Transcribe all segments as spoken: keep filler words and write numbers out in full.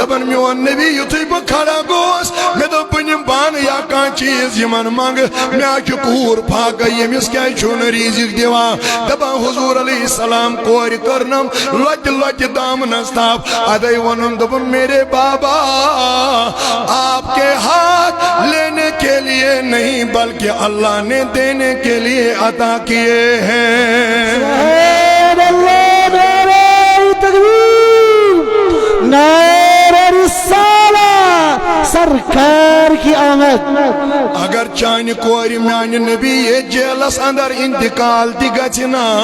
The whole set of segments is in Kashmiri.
دپان، میون نبی، یُتھُے بہٕ کھڑا گوس، مےٚ دوٚپ، بہٕ نِمہٕ پانہٕ یا کانٛہہ چیٖز یِمن منٛگہٕ، مےٚ ہا چھُ کوٗر فاقہ، ییٚمِس کیٛازِ چھُو نہٕ رِزِق دِوان؟ دپان، حضور علیہ السلام کورِ کٔرنم لۄتہِ لۄتہِ دامنس تھپھ۔ ادے ووٚنُن، دوٚپُن، میرے بابا، آپ کے ہاتھ لینے کے لیے نہیں، بلکہ اللہ نے دینے کے لیے عطا کیے ہیں۔ سبحان اللہ، نعرہ تکبیر، نعرہ رسالہ، سرکار کی آمد۔ اگر چانہِ کورِ میانہِ نبی یتھ جیلس اندر انتقال تہِ گژھِ نا،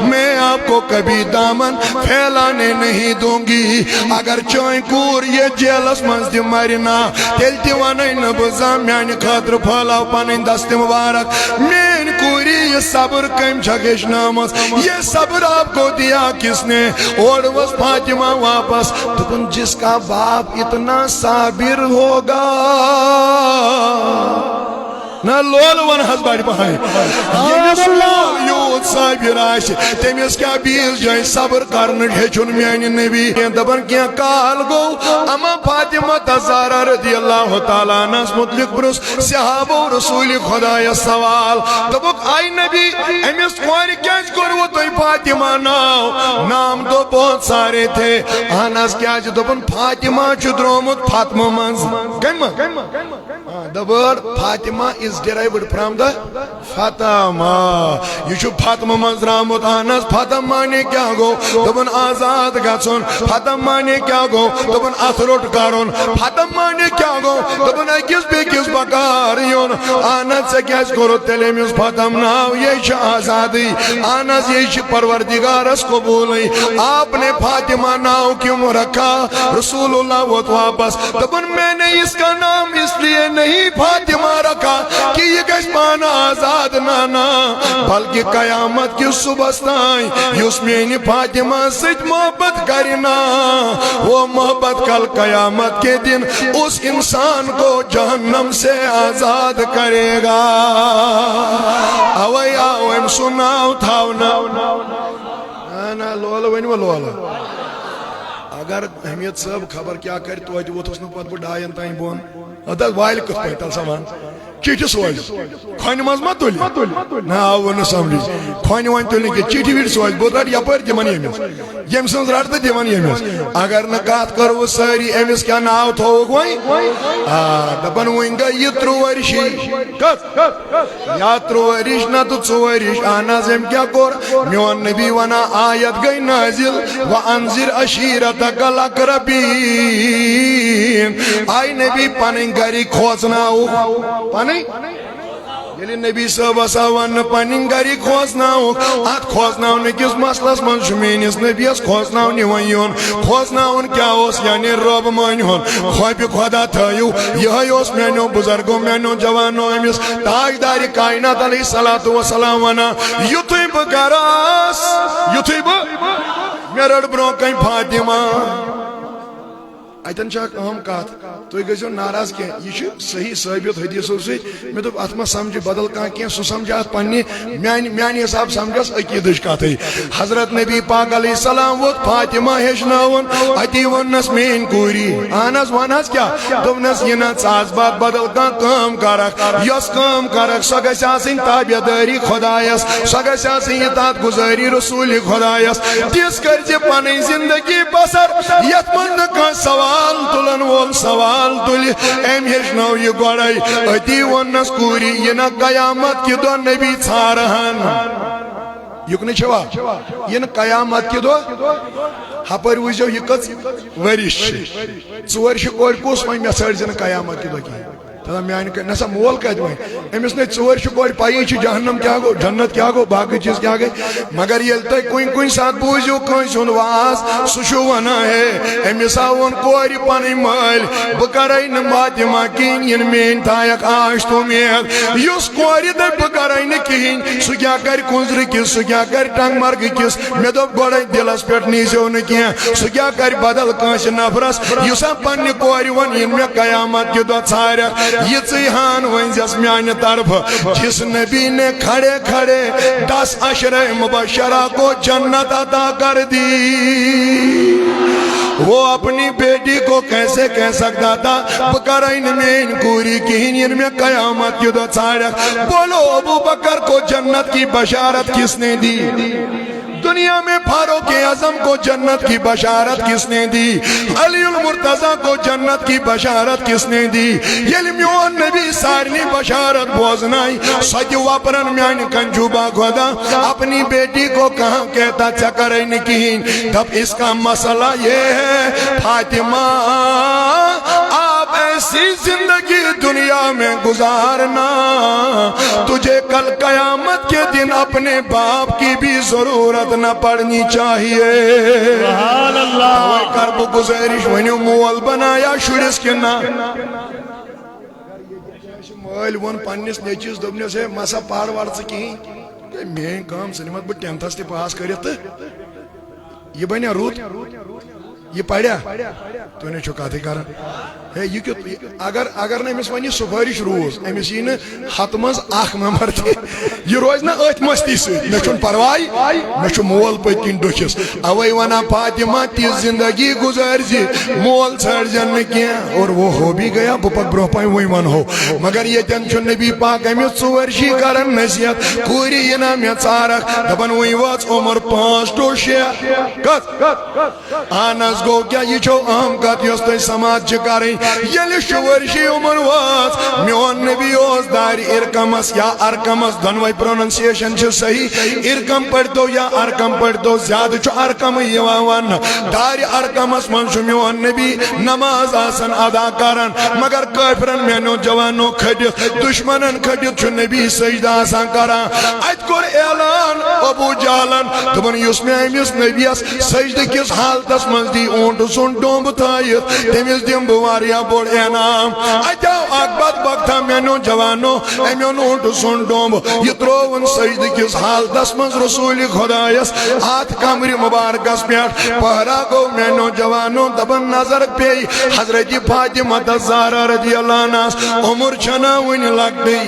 میں آپ کو کبھی دامن پھیلانے نہیں دوں گی۔ اگر چٲنۍ کوٗر یتھ جیلس منٛز تہِ مرِ نا، تیٚلہِ تہِ ونَے نہٕ بہٕ زانٛہہ، میانہِ خٲطرٕ پھٲلاو پنٕنۍ دستہِ مبارک۔ میٲنۍ کوٗری، یہِ صبر کٔمۍ چھکھ ہیٚچھنٲومٕژ؟ یہ صبر آپ کو دیا کس نے؟ اورٕ ؤژھ فاطمہ واپس، دوٚپُن، جس کا باپ اتنا صابر ہوگا۔ نہ، لولہٕ ون حظ بڑِ پہن۔ ییٚمِس لول یوٗت صابر آسہِ، تٔمِس کیٛاہ بیٚیِس جایہِ صبر کرنہٕ ہیٚچھُن میانہِ نبی؟ دپان، کینٛہہ کال گوٚو، اما فاطمہ الزہرا رضی اللہ تعالیٰ عنہس متعلق پرُژھ صحابو رسول خدایس سوال۔ دوٚپُکھ، اے نبی، أمِس کورِ کیٛازِ کوٚروٕ تۄہہِ فاطمہ ناو؟ نام تو بہت سارے تھے۔ اہن حظ، کیٛازِ؟ دوٚپُن، فاطمہ چھُ درٛامُت فاطمہ منٛز۔ کَمہِ منٛز؟ آ، the word Fatima is derived from the Fatama۔ یہِ چھُ فاطمہ منٛز درٛامُت۔ اہن حظ، فاطمہ نے کیٛاہ گوٚو؟ دوٚپُن، آزاد گژھُن۔ فاطمہ نے کیٛاہ گوٚو؟ دوٚپُن، اَتھٕ روٚٹ کَرُن۔ فاطمہ نے کیٛاہ گوٚو؟ دوٚپُن، أکِس بیٚکِس بکار یُن۔ اہن حظ، ژےٚ کیٛازِ کوٚرُتھ تیٚلہِ أمِس فاطمہ ناو؟ یہِ چھِ آزادی۔ اہن حظ، یہِ چھِ پروردگارس قبوٗلٕے۔ آپ نے فاطمہ ناو کیوں رکھا؟ رسول اللہ ووت واپس۔ دوٚپُن، میں نے اس کا نام اس لیے نہیں فاطمہ رکھا کہ یہ گژھِ پانہٕ آزاد، نہ، نہ، بلکہ قیامت کِس صبحس تام یُس میانہِ فاطمہ سۭتۍ محبت کرِ نا، وہ محبت کل قیامت کے دن اس انسان کو جہنم سے آزاد کرے گا۔ اوے آو أمۍ سُنٛد ناو تھاونہٕ۔ نہ، نہ، لولہٕ ؤنِو لولہٕ۔ اگر حمید صٲب خبر کیٛاہ کرِ، توتہِ ووٚتھُس نہٕ پتہٕ بہٕ ڈاین تام بۄن۔ اَدٕ حظ، والہِ کِتھ پٲٹھۍ تَلہٕ سامان؟ چِٹھِ سوزِ۔ کھۄنہِ منٛز ما تُلہِ؟ نہ، آو نہٕ سمجھی۔ کھۄنہِ وۄنۍ تُلہِ نہٕ کینٛہہ، چِٹھِ وِٹھِ سوزِ۔ بہٕ رَٹہٕ یَپٲرۍ دِمَن ییٚمِس۔ ییٚمۍ سٕنٛز رَٹہٕ تہٕ دِمَن ییٚمِس۔ اگر نہٕ کَتھ کٔروٕ سٲری، أمِس کیٛاہ ناو تھووُکھ وۄنۍ؟ آ، دَپَن وۄنۍ گٔے یہِ ترٛوٚوُہ ؤرِشی۔ کَتھ؟ یا ترٛوٚوُہ ؤرِش نہ تہٕ ژوٚوُہ ؤرِش۔ اہن حظ، أمۍ کیٛاہ کوٚر؟ میون نبی وَنان، آیت گٔے نٲزِل، وَأَنذِرْ عَشِيرَتَكَ الْأَقْرَبِينَ۔ آے نبی، پنٕنۍ گرِکۍ کھوژناوُکھ۔ پنٕنۍ؟ ییٚلہِ نبی صٲب آسان وننہٕ پنٕنۍ گرِکۍ کھوژناوُکھ، اتھ کھوژناونہٕ کِس مسلس منٛز چھُ میٲنِس نبیس کھوژناونہٕ یِوان یُن۔ کھوژناوُن کیٛاہ اوس؟ یعنی رۄب مٲنۍ ہُن، خوفِ خۄدا تھٲیِو۔ یِہوٚے اوس میانیو بُزرگو، میانیو جوانو أمِس تاجدارِ کائنات علیہ الصلوۃ والسلام ونان، یُتھُے بہٕ گرٕ آس، یُتھُے بہٕ، مےٚ رٔٹ برونٛہہ کنہِ فاطمہ۔ اتٮ۪ن چھِ اکھ اہم کتھ، تُہۍ گٔژھِو ناراض کینٛہہ، یہِ چھُ صحیح ثٲبت حدیثو سۭتۍ۔ مےٚ دوٚپ، اتھ ما سمجھِ بدل کانٛہہ کینٛہہ، سُہ سمجھِ اتھ پننہِ، میانہِ، میانہِ حساب سمجھس عقیدٕچ کتھٕے۔ حضرت نبی پاک علیہ السلام ووت فاطمہ ہیٚچھناوُن، اتی ووٚننس، میٲنۍ کوٗری، اہن حظ، ون حظ کیٛاہ؟ دوٚپنس، یہِ نہ ژٕ آز بعد بدل کانٛہہ کٲم کرکھ، یۄس کٲم کرکھ، سۄ گژھِ آسٕنۍ تابع دٲری خدایس، سۄ گژھِ آسٕنۍ اطاعت گُزٲری رسول خدایس۔ تِژھ کٔرۍ زِ پنٕنۍ زندگی بسر، یتھ منٛز نہٕ کانٛہہ سوال تُلن وول سوال تُلہِ۔ أمۍ ہیٚچھنٲو یہِ گۄڈے۔ أتی ووٚننس، کوٗری، یہِ نہ قیامت کہِ دۄہ نبی ژھارہن۔ یُکنہٕ چھوا؟ یہِ نہٕ قیامت کہِ دۄہ۔ ہپٲرۍ وٕچھزیو، یہِ کٔژ ؤرِش چھِ۔ ژور چھِ کورِ کُس وۄنۍ، مےٚ ژھٲنٛڈزِ نہٕ قیامت کہِ دۄہ کِہیٖنۍ۔ تہٕ میانہِ کَتھِ، نہ سا مول کَتہِ وۄنۍ؟ أمِس نے ژور چھِ کورِ، پَیی چھِ جہنم کیٛاہ گوٚو، جنت کیٛاہ گوٚو، باقٕے چیٖز کیٛاہ گٔے۔ مگر ییٚلہِ تُہۍ کُنہِ کُنہِ ساتہٕ بوٗزِو کٲنٛسہِ ہُنٛد واز، سُہ چھُ وَنان، ہے، أمِس ہا ووٚن کورِ پَنٕنۍ مٲلۍ، بہٕ کَرَے نہٕ فاطمہ کِہیٖنۍ، یِنہٕ میٛٲنۍ تھایَکھ آش تہٕ اُمید۔ یُس کورِ دَپہِ، بہٕ کَرَے نہٕ کِہیٖنۍ، سُہ کیٛاہ کَرِ کُنزرٕ کِس، سُہ کیٛاہ کَرِ ٹنٛگ مرگہٕ کِس؟ مےٚ دوٚپ گۄڈَے، دِلَس پٮ۪ٹھ نیٖزیو نہٕ کینٛہہ۔ سُہ کیٛاہ کَرِ بدل کٲنٛسہِ نفرَس، یُس ہا پنٛنہِ کورِ وَنہِ، یِنہٕ مےٚ قیامت کہِ دۄہ ژھارٮ۪کھ، یِژٕے ہان ؤنۍزٮ۪س میانہِ طرفہٕ، جس نبی نے کھڑے کھڑے دس عشرہ مبشرہ کو جنت عطا کر دی، وہ اپنی بیٹی کو کیسے کہہ سکتا تھا، بہٕ کرے نہٕ میٲنۍ کوٗری کِہیٖنۍ، یِنہٕ مےٚ قیامت کہِ دۄہ ژھانڈکھ؟ بولو، ابو بکر کو جنت کی بشارت کس نے دی؟ دنیا میں فاروق اعظم کو جنت کی بشارت کس نے دی؟ علی المرتضی کو جنت کی بشارت کس نے دی؟ ییٚلہِ میون نبی سارنٕے بشارت بوزناے، سۄ تہِ وۄپرن میانہِ کنجوبا خدا، اپنی بیٹی کو کہاں کہتا، ژےٚ کرے نہٕ کِہیٖنۍ۔ دپ، اس کا مسئلہ یہ ہے فاطمہ، آپ ایسی زندگی دنیا میں گزارنا، تجھے کل قیامت کے دن اپنے باپ کی بھی ضرورت نہ پڑنی چاہیے۔ سبحان اللہ۔ توے کر بہٕ گزٲرِش، ؤنِو، مول بنایا شُرِس کِنہٕ نہ؟ مٲلۍ ووٚن پننِس نیٚچوِس، دوٚپنَس، "ہے، مسا پَر وَر ژٕ کِہیٖنۍ۔ ہے، میٛٲنۍ کٲم، ژٕ نِمَتھ بہٕ ٹینتھَس تہِ پاس کٔرِتھ تہٕ یہِ بَنیا رُت، یہِ پَریا؟" تُہۍ نَے چھِو کَتھٕے کَران۔ ہے، یہِ کیُتھ، اگر، اگر نہٕ أمِس وۄنۍ یہِ سُفٲرِش روٗز، أمِس یی نہٕ ہَتہٕ منٛز اَکھ نمبر تہِ، یہِ روزِ نہ أتھۍ مستی سۭتۍ۔ مےٚ چھُنہٕ پَرواے، مےٚ چھُ مول پٔتۍ کِنۍ ڈوٚکھِس۔ اوے ونان فاطمہ، تِژھ زندگی گزار زِ مول ژھانڈزٮ۪ن نہٕ کینٛہہ۔ اور وہ ہو بھی گیا، بہٕ پکہٕ برونٛہہ پہن وۄنۍ ونہو۔ مگر ییٚتٮ۪ن چھُ نبی پاک أمِس ژُ ؤرشی کران نصیحت، کوٗرِ یِنا مےٚ ژارکھ، دپان وۄنۍ وٲژ عمر پانٛژھ to شےٚ۔ کتھ؟ اہن حظ، گوٚو کیٛاہ، یہِ چھو اہم کتھ یۄس تۄہہِ سماعت چھِ کرٕنۍ۔ ییٚلہِ شُہ ؤرشی عمر وٲژ، میون نبی اوس دارِ ارقمس یا ارقمس، دۄنوے pronunciation چھِ صحیح۔ ارقم پٔرۍتو یا ارقم پٔرۍتو، زیادٕ چھُ ارقمٕے یِوان وننہٕ۔ دارِ ارقمس منٛز چھُ میون نبی نماز آسان ادا کران، مگر کٲفرن، میانیو جوانو، کھٔٹِتھ، دشمنن کھٔٹِتھ چھُ نبی سجدٕ آسان کران۔ اتہِ کوٚر اعلان ابو جہلن، دوٚپُن، یُس مےٚ أمِس نبیَس سجدٕ کِس حالتس منٛز دی اوٗنٹہٕ سُنٛد ڈوٚمب تھٲیِتھ، تٔمِس دِمہٕ بہٕ واریاہ بوٚڑ انعام۔ اتہِ آو اکھ بدبختا، میانیو جوانو، أمۍ اوٚن اوٗنٹہٕ سُنٛد ڈوٚمب، یہِ ترٛووُن سجدٕ کِس حالتس منٛز رسول خدایس اتھ کمرِ مبارکس پٮ۪ٹھ۔ پہرا گوٚو، میانیو جوانو، دپان نظر پیٚیہِ حضرت فاطمہ الزہرا رضی اللہ عنہس، عمر چھنا وُنہِ لۄکٹٕے۔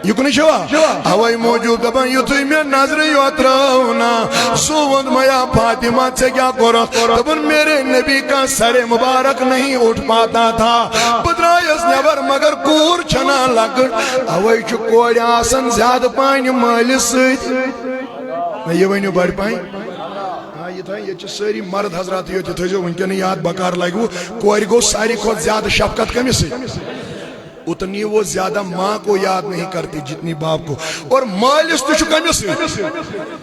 یُکنُے چھوا؟ اوے موٗجوٗب دپان، یُتھُے مےٚ نظرِ یوت ترٲو نا، سُہ ووٚن مےٚ، یا فاطمہ، ژےٚ کیٛاہ کوٚرتھ؟ دوٚپُن، میرے نبی کا سر مبارک نہیں اٹھ پاتا تھا۔ بہٕ درٛایس نٮ۪بر، مگر کوٗر چھنا لۄکٕٹ، اوے چھُ کورِ آسان زیادٕ پہن مٲلِس سۭتۍ۔ نہ، یہِ ؤنِو بڑِ پہن۔ آ، یہِ تھٲے، ییٚتہِ چھِ سٲری مرد حضرات یوت، یہِ تھٲیزیو وٕنکیٚنٕے یاد، بکار لگوٕ۔ کورِ گوٚو ساروی کھۄتہٕ زیادٕ شفقت کٔمِس سۭتۍ؟ اتنی وہ زیادہ ماں کو یاد نہیں کرتی جتنی باپ کو۔ اور مٲلِس تہِ چھُ کٔمِس سۭتۍ؟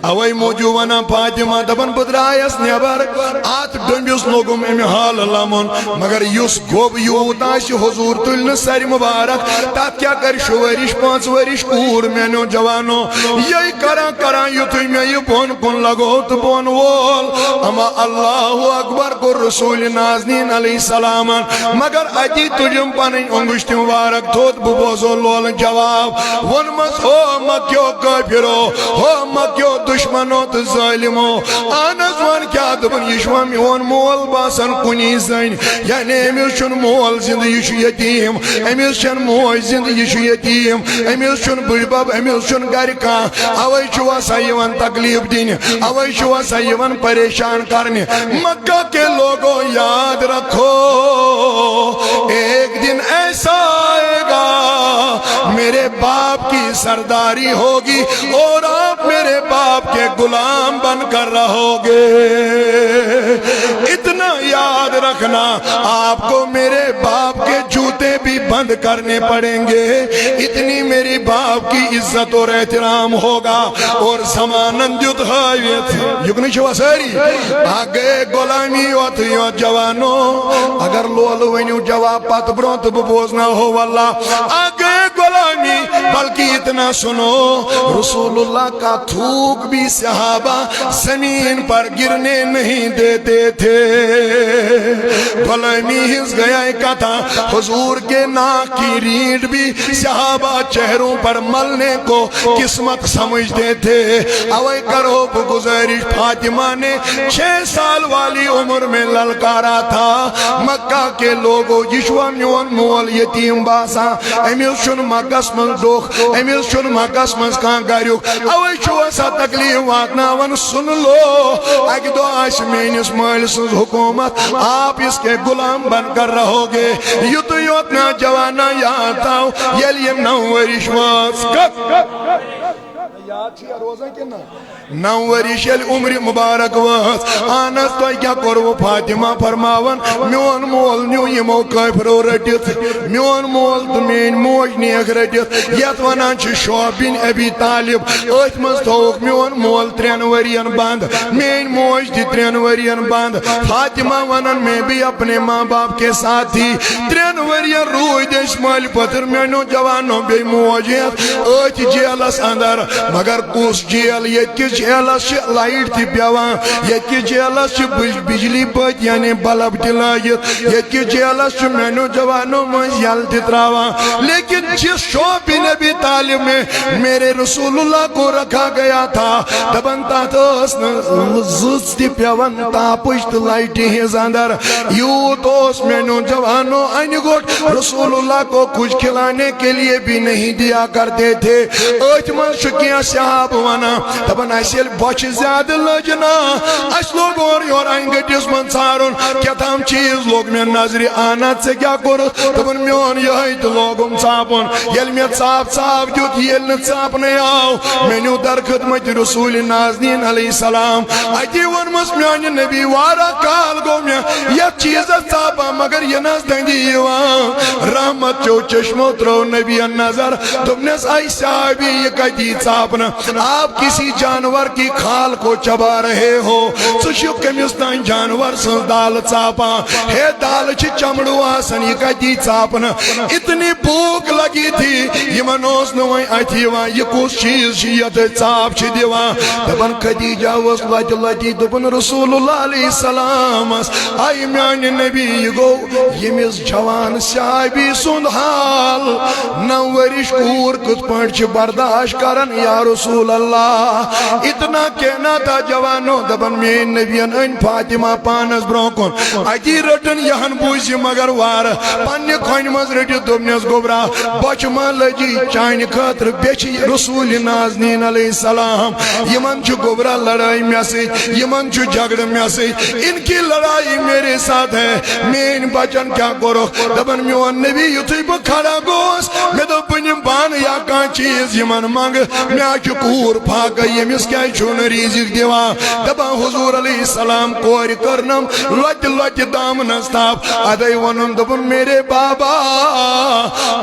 اوے موٗجوٗب ونان فاطمہ، دپان، بہٕ درٛایس نٮ۪بر، اتھ ڈوٚمبِس لوٚگُم امہِ حالہٕ لمُن، مگر یُس گوٚب یوٗت آسہِ، حضور تُلۍ نہٕ سرِ مبارک، تتھ کیٛاہ کرِ شُہ ؤرِش، پانٛژھ ؤرِش کوٗر، میانیو جوانو؟ یہِ کران کران یُتھُے مےٚ یہِ بۄن کُن لگوو تہٕ بۄن وول، اما اللہ اکبر کوٚر رسول نازنین علیہ السلامن، مگر اتی تُجم پنٕنۍ اونگُج تہِ مبارک تھوٚد، بہٕ بوزو لولہٕ جواب۔ ووٚنمس، ہو مکیو کٲفرو، ہو مکیو دشمنو تہٕ ظٲلمو، اہن حظ، وَن کیٛاہ؟ دوٚپُن، یہِ چھُ وۄنۍ میون مول باسان کُنی زٔنۍ، یعنی أمِس چھُنہٕ مول زِندٕ، یہِ چھُ یتیٖم، أمِس چھَنہٕ موج زِندٕ، یہِ چھُ یتیٖم، أمِس چھُنہٕ بٕڈبب، أمِس چھُنہٕ گرِ کانٛہہ، اوے چھُ وۄنۍ سا یِوان تکلیف دِنہِ، اوے چھُ وۄنۍ سا یِوان پریشان کرنہِ۔ مکہ کے لوگوں، یاد رکھو، ایک دن ایسا آئے گا، میرے باپ کی سرداری ہوگی اور آپ میرے باپ کے غلام بن کر رہو گے۔ اتنا یاد رکھنا، آپ کو میرے باپ کے جوتے بھی بند کرنے پڑیں گے، اتنی میری باپ کی عزت اور احترام ہوگا۔ اور زمانن دیُت ہٲوِتھ۔ یُکنُے چھِوا سٲری؟ اکھ گٔیے غلامی یوت یوت جوانو۔ اگر لولہٕ ؤنِو جواب پتہٕ برونٛہہ تہٕ بہٕ بوزناوہو واللہ۔ اکھ گٔیے غلامی، بلکہ اتنا سنو، رسول اللہ کا تھوک بھی صحابہ زمین پر گرنے نہیں دیتے تھے۔ غلامی ہنز گیا کتھا، حضور کے ناک کی ریڑھ بھی صحابہ چہروں پر ملنے کو قسمت سمجھتے تھے۔ اوے کرو بہ گزارش، فاطمہ نے چھ سال والی عمر میں للکارا تھا، مکہ کے لوگو، یہ چھوا میون مول یتیم باسان، أمِس چھُنہٕ مکس منٛز ڈوکھ، أمِس چھُنہٕ مکس منٛز کانٛہہ گریُک۔ اوے چھُ سا تکلیف واتناوان۔ سُن لو، اکہِ دۄہ آسہِ میٲنِس مٲلۍ سٕنٛز حکومت، آپ اس کے غلام بن کر رہو گے۔ یُتُے یوت نوجوانا یاد تھاو، ییٚلہِ یہِ نو ؤرِش وٲژ۔ کتھ؟ یاد چھِ یا روزان کِنہٕ نہ؟ نو ؤرِش ییٚلہِ عمرِ مبارک وٲژ، اہن حظ، تۄہہِ کیٛاہ کوٚروٕ؟ فاطمہ فرماوان، میون مول نیوٗ یِمو کٲفرو رٔٹِتھ، میون مول تہٕ میٲنۍ موج نِیَکھ رٔٹِتھ، یَتھ وَنان چھِ شعب بن ابی طالب۔ أتھۍ منٛز تھووُکھ میون مول ترٛٮ۪ن ؤرِین بنٛد، میٲنۍ موج تہِ ترٛٮ۪ن ؤرِین بنٛد۔ فاطمہ وَنان، میں بھی اپنے ماں باپ کے ساتھ تھی۔ ترٛٮ۪ن ؤرِین روٗدۍ أسۍ مٲلۍ پٔتٕر، میانیو جوانو، بیٚیہِ موج ہٮ۪تھ أتھۍ جیلس اندر۔ مگر کُس جیل؟ ییٚتہِ کِس جیلس چھِ لایٹ تہِ پٮ۪وان، ییٚتہِ کِس جیلس چھِ بج-، بجلی بٔتۍ یعنی بلب تہِ لٲگِتھ، ییٚتہِ کِس جیلس چھُ میانیو جوانو مٔنٛزۍ یَلہٕ تہِ تراوان۔ لیکن جس شعب بن ابی طالب میں میرے رسول اللہ کو رکھا گیا تھا، دپان تتھ ٲس نہٕ زٕژ تہِ پٮ۪وان تاپٕچ تہٕ لایٹہِ ہٕنٛز اندر۔ یوٗت اوس میانیو جوانو انہِ گوٚٹ، رسول اللہ کو کچھ کھلانے کے لیے بھی نہیں دیا کرتے تھے۔ أتھۍ منٛز چھُ کینٛہہ صحابہٕ ونان، دپان، اسہِ ییٚلہِ بۄچھِ زیادٕ لٔج نا، اسہِ لوٚگ اورٕ یورٕ انہِ گٔٹِس منٛز ژھارُن، کیٛاہ تام چیٖز لوٚگ مےٚ نظرِ۔ اہن حظ، ژےٚ کیٛاہ کوٚرُتھ؟ دوٚپُن، میون یِہوٚے تہٕ لوگُم ژاپُن۔ ییٚلہِ مےٚ ژاپ ژاپ دیُت، ییٚلہِ نہٕ ژاپنَے آو، مےٚ نیوٗ در خدمت رسول نازنین علیہ السلام۔ اَتی ووٚنمَس، میانہِ نبی، واریاہ کال گوٚو مےٚ یَتھ چیٖزَس ژاپان، مگر یہِ نہ حظ دٔنٛدی یِوان۔ رحمت چو چشمو ترٲو نبیَن نظر، دوٚپنَس، اے صحابی، یہِ کَتہِ یی ژاپنہٕ؟ آپ کسی جانور کی کھال کو چبا رہے ہو، ژٕ چھُکھ کٔمِس تام جانور سٕنٛز دالہٕ ژاپان؟ ہے، دالہٕ چھِ چمڑو آسان، یہِ کَتہِ یی ژاپنہٕ؟ اتنی بھوک لگی تھی، یِمن اوس نہٕ وۄنۍ اَتھِ یِوان، یہِ کُس چیٖز چھُ یَتھ أسۍ ژاپ چھِ دِوان؟ دَپان خدیجہ ؤژھ لَتہِ لَتہِ، دوٚپُن رسول اللہ علیہ السلامس، اے میانہِ نبی، یہِ گوٚو ییٚمِس جوان صحابی سُنٛد حال، نو ؤرِش کوٗر کِتھ پٲٹھۍ چھِ برداشت کران یا رسول اللہ؟ اتنا کہنا تھا جوانو، دپان میٲنۍ نبین أنۍ فاطمہ پانس برونٛہہ کُن، اتی رٔٹٕن یہن بوٗزِ مگر وارٕ، پننہِ کھۄنہِ منٛز رٔٹِتھ دوٚپنس، گوٚبرا، بۄچھِ ما لٔجی؟ چانہِ خٲطرٕ بیٚچھِ رسول نازنین علیہ السلام۔ یِمن چھُ گوٚبرا لڑٲے مےٚ سۭتۍ، یِمن چھُ جھگڑٕ مےٚ سۭتۍ، ان کی لڑائی میرے ساتھ ہے۔ میٲنۍ بچن کیٛاہ کوٚرُکھ؟ دپان میون نبی، یُتھُے بہٕ کھڑا گوس، مےٚ دوٚپ، بہٕ نِمہٕ پانہٕ یا کانٛہہ چیٖز یِمن منٛگہٕ، مےٚ ہا چھُ کوٗر فاقہ، ییٚمِس کیٛازِ چھُو نہٕ رِزِق دِوان؟ دپان حضور علیہ السلام، کورِ کٔرنم لۄتہِ لۄتہِ دامنس تھپھ، ادے ووٚنُن، دوٚپُن، میرے بابا،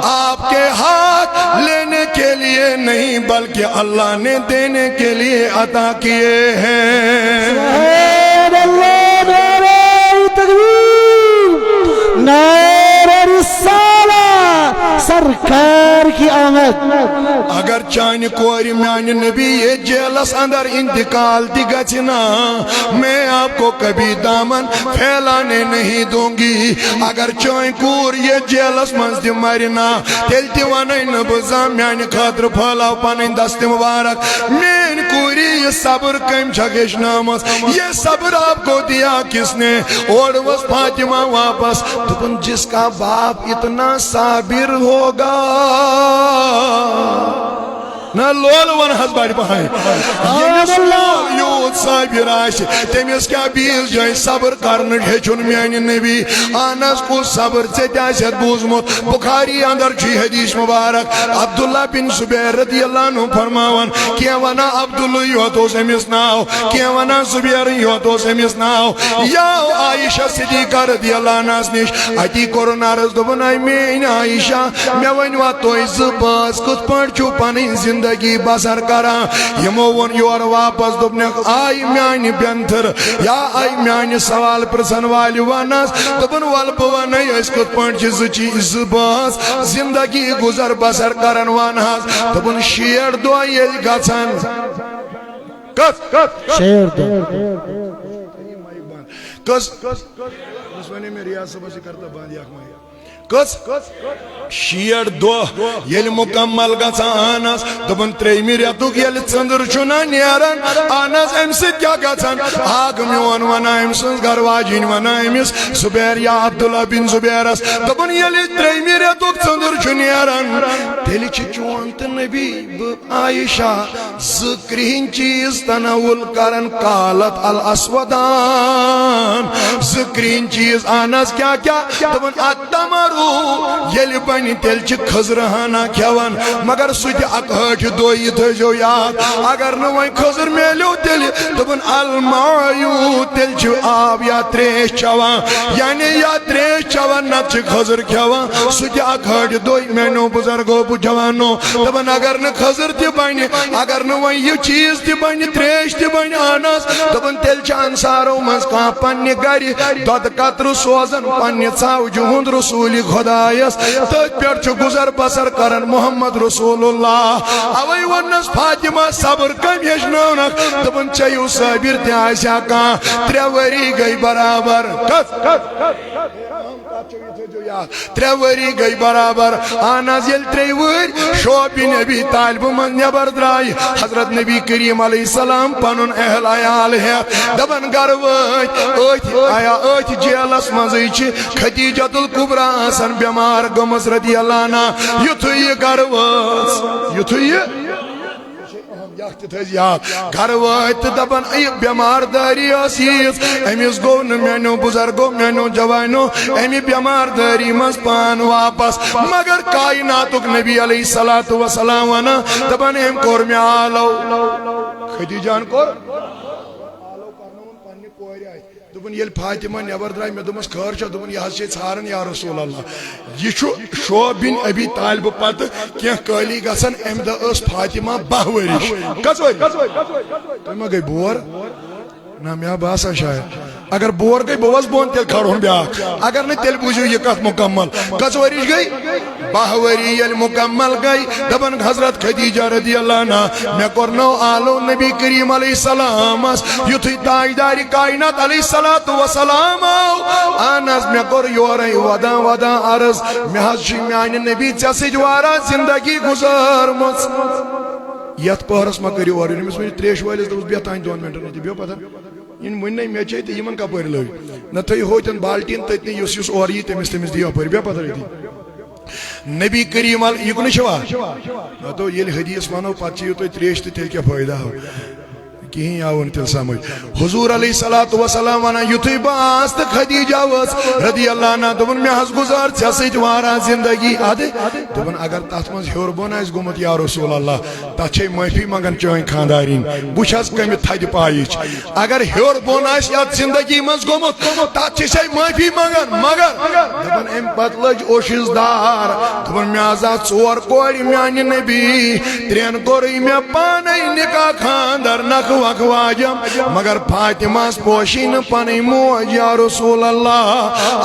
آپ کے ہاتھ لینے کے لیے نہیں، بلکہ اللہ نے دینے کے لیے عطا کیے ہیں۔ سبحان اللہ، نعرہ تکبیر، نعرہ رسالہ، سرکار کی آمد۔ اگر چانہِ کورِ میانہِ نبی یتھ جیلس اندر انتقال تہِ گژھِ نا، میں آپ کو کبھی دامن پھیلانے نہیں دوں گی۔ اگر چٲنۍ کوٗر یتھ جیلس منٛز تہِ مرِ نا، تیٚلہِ تہِ ونَے نہٕ بہٕ زانٛہہ میانہِ خٲطرٕ پھٲلاو پنٕنۍ دست مبارک۔ میٲنۍ کوٗری، یہِ صبر کٔمۍ چھکھ ہیٚچھنٲومٕژ؟ یہ صبر آپ کو دیا کس نے؟ اورٕ ؤژھ فاطمہ واپس، دوٚپُن، جس کا باپ اتنا صابر ہوگا۔ نہ لول ون حظ بڑِ پہن۔ ییٚمِس لول یوٗت صابر آسہِ، تٔمِس کیٛاہ بیٚیِس جایہِ صبر کرنہٕ ہیٚچھُن میانہِ نبی؟ اہن حظ، کُس صبر؟ ژےٚ تہِ آسہِ اَتھ بوٗزمُت، بخاری اندر چھُ یہِ حدیث مبارک۔ عبداللہ بن زبیر رضی اللہ عنہ فرماوان، کینٛہہ ونان عبداللہ یوت اوس أمِس ناو، کینٛہہ ونان زبیر یوت اوس أمِس ناو۔ یا عائشہ صدیقہ رضی اللہ عنہس نِش، اتی کوٚرُن عرض، دوٚپُن، اے میٲنۍ عائشہ، مےٚ ؤنۍ وا تُہۍ زٕ بٲژ کِتھ پٲٹھۍ چھِو پنٕنۍ زندگی بسر کران؟ یِمو ووٚن یورٕ واپس، دوٚپنکھ، آے میانہِ بینتھٕر، یا آے میانہِ سوال پرژھن والہِ ونس، دوٚپُن، ولہٕ بہٕ ونَے أسۍ کِتھ پٲٹھۍ چھِ زٕ چیٖز، زٕ بٲژ زندگی گُزر بسر کران؟ وَن حظ۔ دوٚپُن، شیٹھ دۄہ ییٚلہِ گژھن۔ کٔژ؟ شیٹھ دۄہ۔ کٔژ؟ بس وَنے مےٚ ریاض صٲبَس، یہِ کر تہٕ بنٛد یہِ اکھ مایِک۔ کٔژ؟ شیٹھ دۄہ ییٚلہِ مُکمل گژھان آسہِ، دوٚپُن، ترٛیٚیمہِ رٮ۪تُک ییٚلہِ ژٔنٛدٕر چھُنہ نیران، اہن حظ، اَمہِ سۭتۍ کیٛاہ گژھان؟ اکھ میون وَنان، أمۍ سٕنٛز گرٕ واجِنۍ وَنان أمِس، زُبیر یا عبداللہ بن زُبیرَس، دوٚپُن، ییٚلہِ ترٛیٚیمہِ رٮ۪تُک ژٔنٛدٕر چھُ نیران، تیٚلہِ چھِ چون تہٕ نبی بہٕ عائشہ زٕ کرٛہِنۍ چیٖز تناول کران۔ قالت الاسودان، زٕ کرٛہِنۍ چیٖز۔ اہن حظ، کیٛاہ کیٛاہ؟ دوٚپُن، التمرُ، ییٚلہِ بنہِ تیٚلہِ چھِ خٔزٕر ہنا کھٮ۪وان، مگر سُہ تہِ اکہٕ ہٲٹھِ دۄہ، یہِ تھٲیزیو یاد۔ اگر نہٕ وۄنۍ خٔزٕر میلیو تیٚلہِ، دوٚپُن، الماء، تیٚلہِ چھِ آب یا ترٛیش چٮ۪وان، یعنی یا ترٛیش چٮ۪وان، نتہٕ چھِ خٔزٕر کھٮ۪وان۔ سُہ تہِ اکہٕ ہٲٹھِ دۄہ، میانیو بزرگو، بہٕ جوانو۔ دپان، اگر نہٕ خٔزٕر تہِ بنہِ، اگر نہٕ وۄنۍ یہِ چیٖز تہِ بنہِ، ترٛیش تہِ بنہِ، اہن حظ، دپان، تیٚلہِ چھِ انصارو منٛز کانٛہہ پننہِ گرِ دۄدٕ قطرٕ سوزان پننہِ ژاوجہِ ہُنٛد رسول خدایس۔ تٔتھۍ پٮ۪ٹھ چھُ گُزر بسر کران محمد رسول اللہ۔ اوے ووٚننس، فاطمہ، صبر کٔمۍ ہیٚچھنٲونکھ؟ دوٚپُن، ژےٚ ہیوٗ صٲبِر تہِ آسہِ ہا کانٛہہ۔ ترٛےٚ ؤری گٔے برابر۔ کتھ؟ ترٛےٚ ؤری گٔے برابر۔ اہن حظ، ییٚلہِ ترٛیٚیہِ وٕہٕرۍ شعب بن ابی طالبہٕ منٛز نٮ۪بر درٛاے، حضرت نبی کریم علیہ السلام پنُن اہل عیال ہٮ۪تھ دپان گرٕ وٲتۍ۔ أتھۍ آیا، أتھۍ جیلس منٛزٕے چھِ خدیجۃ الکبریٰ آسان بٮ۪مار گٔمٕژ رضی اللہ عنہا۔ یُتھُے یہِ گرٕ وٲژ، یُتھُے یہِ اہم، یہِ اکھ تہِ تھٲیزِ یاد۔ گرٕ وٲتۍ تہٕ دپان، یہِ بٮ۪مار دٲری ٲس ییٖژ، أمِس گوٚو نہٕ، میانیو بزرگو، میانیو جوانو، اَمہِ بٮ۪مار دٲری منٛز پان واپس۔ مگر کائناتُک نبی علیہ الصلوۃ والسلام ونان، دپان، أمۍ کوٚر مےٚ آلو۔ خدیجہن کوٚر آلو، کرنووُن پننہِ کورِ اَتھِ۔ دوٚپُن، ییٚلہِ فاطمہ نٮ۪بر درٛاے، مےٚ دوٚپمس، خٲر چھا؟ دوٚپُن، یہِ حظ چھے ژھاران یا رسول اللہ۔ یہِ چھُ شعب بن ابی طالبہٕ پتہٕ کینٛہہ کٲلی گژھان، اَمہِ دۄہ ٲس فاطمہ باہ ؤرِش۔ کٔژ ؤرِش؟ تُہۍ ما گٔے بور؟ نہ، مےٚ ہا باسان شاید۔ اگر بور گٔے، بہٕ وَسہٕ بۄن، تیٚلہِ کھارہون بیٛاکھ۔ اگر نہٕ، تیٚلہِ بوٗزِو یہِ کَتھ مُکمل۔ کٔژ ؤرِش گٔے؟ باہ ؤری ییٚلہِ مُکمل گٔے، دپان حضرت خدیجہ رضی اللہ عنہا، مےٚ کوٚرنو آلو نبی کریم علیہ السلامس، یُتھُے تاجدارِ کائنات علیہ الصلوۃ والسلام آو۔ اہن حظ، مےٚ کوٚر یورے ودان ودان عرض، مےٚ حظ چھِ میانہِ نبی ژےٚ سۭتۍ واریاہ زندگی گُزٲرمٕژ۔ یتھ پہرس ما کٔرِو اورٕ یُن؟ أمِس ؤنِو تریش وٲلِس، دوٚپُس، بیٚہہ تانۍ دۄن منٹن أتی، بیٚہہ پتھر۔ یِم وٕنہِ نَے مےٚ چے تہٕ یِمن کپٲرۍ لٔج؟ نہ، تھٲیِو ہوتٮ۪ن بالٹیٖن تٔتنٕے، یُس یُس اورٕ یی تٔمِس، تٔمِس دِیِو اپٲرۍ، بیٚہہ پتھر أتی۔ نبی کریم ال-، یہِ کُنہِ چھوا؟ ہتو ییٚلہِ حدیث ونو، پتہٕ چیٚیِو تُہۍ تریش تہٕ تیٚلہِ کیٛاہ فٲیدٕ آو؟ کِہیٖنۍ آو نہٕ تیٚلہِ سمجھ۔ حضور علیہ الصلوۃ والسلام ونان، یُتھُے بہٕ آس تہٕ خدیجہ ؤژھ رضی اللہ عنہا، دوٚپُن، مےٚ حظ گُزار ژےٚ سۭتۍ واریاہ زندگی۔ ادٕ دوٚپُن، اگر تتھ منٛز ہیوٚر بۄن آسہِ گوٚمُت، یا رسول اللہ، تتھ چھے معٲفی منگان چٲنۍ خاندارِنۍ۔ وٕچھ حظ کمہِ تھدِ پایِچ۔ اگر ہیوٚر بۄن آسہِ یتھ زندگی منٛز گوٚمُت، تتھ چھِ سۄ معٲفی منگان۔ مگر دپان، امہِ پتہٕ لٔج اوشِس دار۔ دپان، مےٚ حظ آسہٕ ژور کورِ میانہِ نبی، ترٛٮ۪ن کوٚرُے مےٚ پانے نکاح، خاندر، نکھٕ وکھٕ واجم، مگر فاطمہ ہس پوشی نہٕ پنٕنۍ موج، یا رسول اللہ۔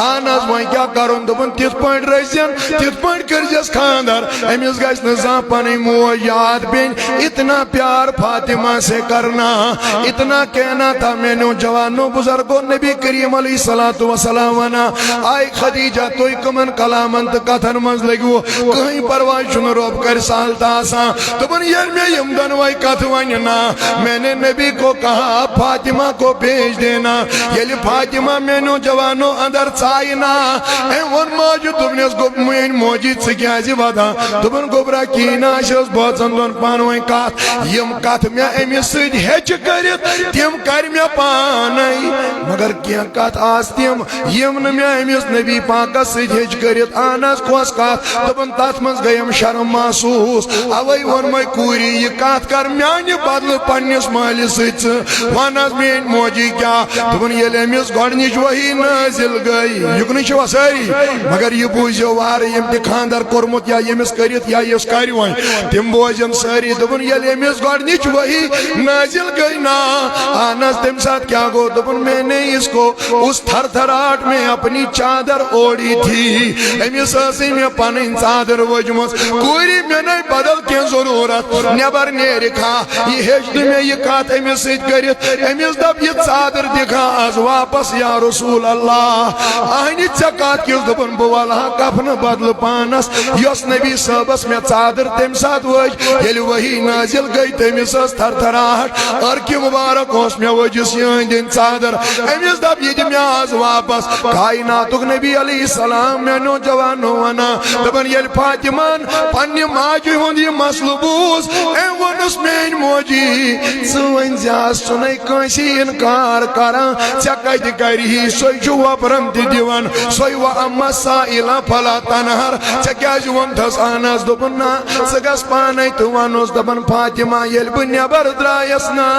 اہن حظ، وۄنۍ کیٛاہ کرُن؟ دوٚپُن، تِتھ پٲٹھۍ رٔچھزٮ۪ن، تِتھ پٲٹھۍ کٔرزٮ۪س خاندر، أمِس گژھِ نہٕ زانٛہہ پنٕنۍ موج یاد پیٚنۍ۔ اتنا پیار فاطمہ سے کرنا، اتنا کہنا تھا۔ میانیو جوانو، بزرگو، نبی کریم علیہ الصلوۃ والسلام ونان، آے خدیجہ، تُہۍ کمن کلامن تہٕ کتھن منٛز لٔگِو؟ کٕہٕنۍ پرواے چھُنہٕ، رۄب کرِ سہل تہٕ آسان۔ دوٚپُن، ییٚلہِ مےٚ یِم دۄنوَے کتھٕ ونہِ نا، میں نے نبی کو کہا، فاطمہ کو بھیج دینا۔ ییٚلہِ فاطمہ میانیو جوانو اندر ژایہِ نا، أمۍ ووٚن ماجہِ، دوٚپنس، گوٚب میٲنۍ موجی، ژٕ کیٛازِ ودان؟ دوٚپُن، گوٚبرا، کِہیٖنۍ نہٕ، اَسہِ ٲس بٲژن دۄن پانہٕ ؤنۍ کتھ۔ یِم کتھٕ مےٚ أمِس سۭتۍ ہیٚچہِ کٔرِتھ، تِم کرِ مےٚ پانے۔ مگر کینٛہہ کتھٕ آسہٕ تِم، یِم نہٕ مےٚ أمِس نبی پاکس سۭتۍ ہیٚچہِ کٔرِتھ۔ اہن حظ، کۄس کتھ؟ دوٚپُن، تتھ منٛز گٔیم شرم محسوٗس۔ اوے ووٚنمے کوٗری، یہِ کتھ کر میانہِ بدلہٕ پننِس مٲلِس مٲلِس سۭتۍ ژٕ۔ وَن حظ میٛٲنۍ موجی کیٛاہ؟ دوٚپُن، ییٚلہِ أمِس گۄڈٕنِچ وحی نٲزِل گٔے، یُکنُے چھِوا سٲری؟ مگر یہِ بوٗزِو وارٕ، ییٚمۍ تہِ خانٛدر کوٚرمُت یا ییٚمِس کٔرِتھ یا یُس کَرِ وۄنۍ، تِم بوزن سٲری۔ دوٚپُن، ییٚلہِ أمِس گۄڈٕنِچ وحی نٲزِل گٔے نا، اہن حظ، تَمہِ ساتہٕ کیٛاہ گوٚو؟ دوٚپُن، میں نے اس کو اس تھرتھراہٹ میں اپنی چادر اوڑھی تھی۔ أمِس ٲسٕے مےٚ پنٕنۍ ژادر وٲجمٕژ۔ کوٗری، مےٚ نے بدل کینٛہہ ضروٗرت، نٮ۪بر نیرِ کھا۔ یہِ ہیٚچھ نہٕ مےٚ یہِ کتھ أمِس سۭتۍ کٔرِتھ۔ أمِس دپ، یہِ ژادر دِ کھا از واپس یا رسول اللہ۔ اہنہِ ژےٚ کتھ کِژھ؟ دوٚپُن، بہٕ ولہٕ ہا کفنہٕ بدلہٕ پانس، یۄس نبی صٲبس مےٚ ژادر تمہِ ساتہٕ وٲج، ییٚلہِ وحی نازل گٔے، تٔمِس ٲس تھرتھراہٹ۔ عرقہِ مبارک اوس مےٚ وٲجِس یہِ أنٛدۍ أنٛدۍ ژادر۔ أمِس دپ، یہِ دِ مےٚ از واپس۔ کائناتُک نبی علیہ السلام، میانیو جوانو ونان، دپان، ییٚلہِ فاطمہن پننہِ ماجہِ ہُنٛد یہِ مسلہٕ بوٗز، أمۍ ووٚنُس، میٲنۍ موجی، ژٕ ؤنۍ زِ از ژٕ نے کٲنٛسی انکار کران، ژےٚ کتہِ کرِ ہی؟ سُے چھُ وۄپرن تہِ دِوان، سُے و اما سائلہ فلا تنہر۔ ژےٚ کیازِ ووٚنتھس اہن حظ؟ دوٚپُن، نہ، ژٕ گژھ پانے تہٕ وَنُس، دَپان، فاطمہ، ییٚلہِ بہٕ نٮ۪بر درٛایس نا،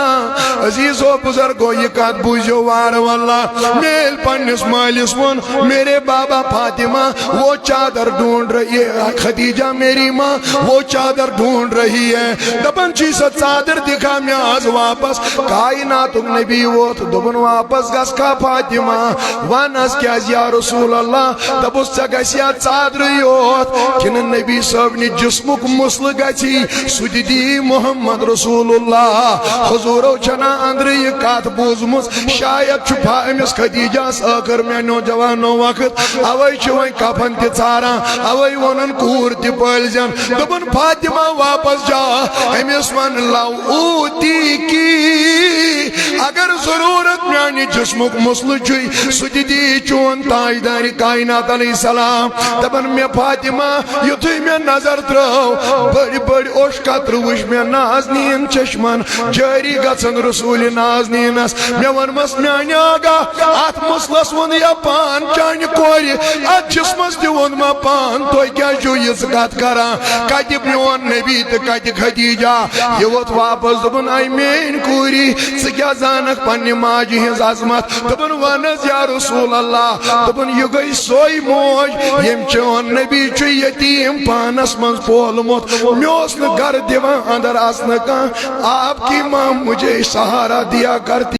عزیزو بُزرگو، یہِ کَتھ بوٗزِو وارٕ واللہ۔ مےٚ ییٚلہِ پنٛنِس مٲلِس ووٚن، میرے بابا، فاطمہ وہ چادر ڈھونڈ رہی ہے، خدیجہ میری ماں وہ چادر ڈھونڈ رہی ہے، دَپان چھُے، سۄ ژادر دِکھا مےٚ آز واپس۔ کائناتُک نبی ووت، دوٚپُن، واپس گژھکھا فاطمہ؟ وَن حظ کیٛازِ یا رسول اللہ؟ دَپُس، ژےٚ گژھِ یا ژادرٕے یوت کِنہٕ نبی صٲبنہِ جسمُک مسلہٕ گژھی؟ سُہ تہِ دی محمد رسول اللہ۔ حضوٗرو چھنا أنٛدرٕ یہِ کتھ بوٗزمٕژ، شاید چھُ پھا أمِس خدیجہس۔ ٲخٕر میانیو جوانو وقت، اوے چھِ وۄنۍ کفن تہِ ژاران، اوے ووٚنُن کوٗر تہِ پٲلۍ زٮ۪ن۔ دوٚپُن، فاطمہ واپس جا، أمِس وَن، لو اوتی کی، اگر ضروٗرت میانہِ جسمُک مسلہٕ چھُے، سُہ تہِ دی چون تاجدارِ کائنات علیہ السلام۔ دَپان، مےٚ فاطمہ، یُتھُے مےٚ نظر ترٲو، بٔڑۍ بٔڑۍ اوٚش قطرٕ وٕچھ مےٚ نازنیٖن چشمن جٲری گژھن رسول نازنیٖنس۔ مےٚ ووٚنمس، میانہِ آقا، اتھ مسلس ووٚن یا پان چانہِ کورِ، اتھ جسمس تہِ ووٚن ما پان، تُہۍ کیٛازِ چھِو یِژھ کتھ کران؟ کتہِ میون نبی تہٕ کتہِ خدیجہ؟ یہِ ووٚتھ واپس، دوٚپُن، اے میٲنۍ کوٗری، ژٕ کیٛاہ زانکھ پننہِ ماجہِ ہٕنٛز عظمت؟ دوٚپُن، وَن حظ یا رسول اللہ۔ دوٚپُن، یہِ گٔے سۄے موج، ییٚمۍ چون نبی چھُ یتیٖم پانس منٛز پولمُت۔ مےٚ اوس نہٕ گرٕ دِوان اندر اژنہٕ کانٛہہ۔ آپ کی ماں مجھے سہارا دیا کرتی۔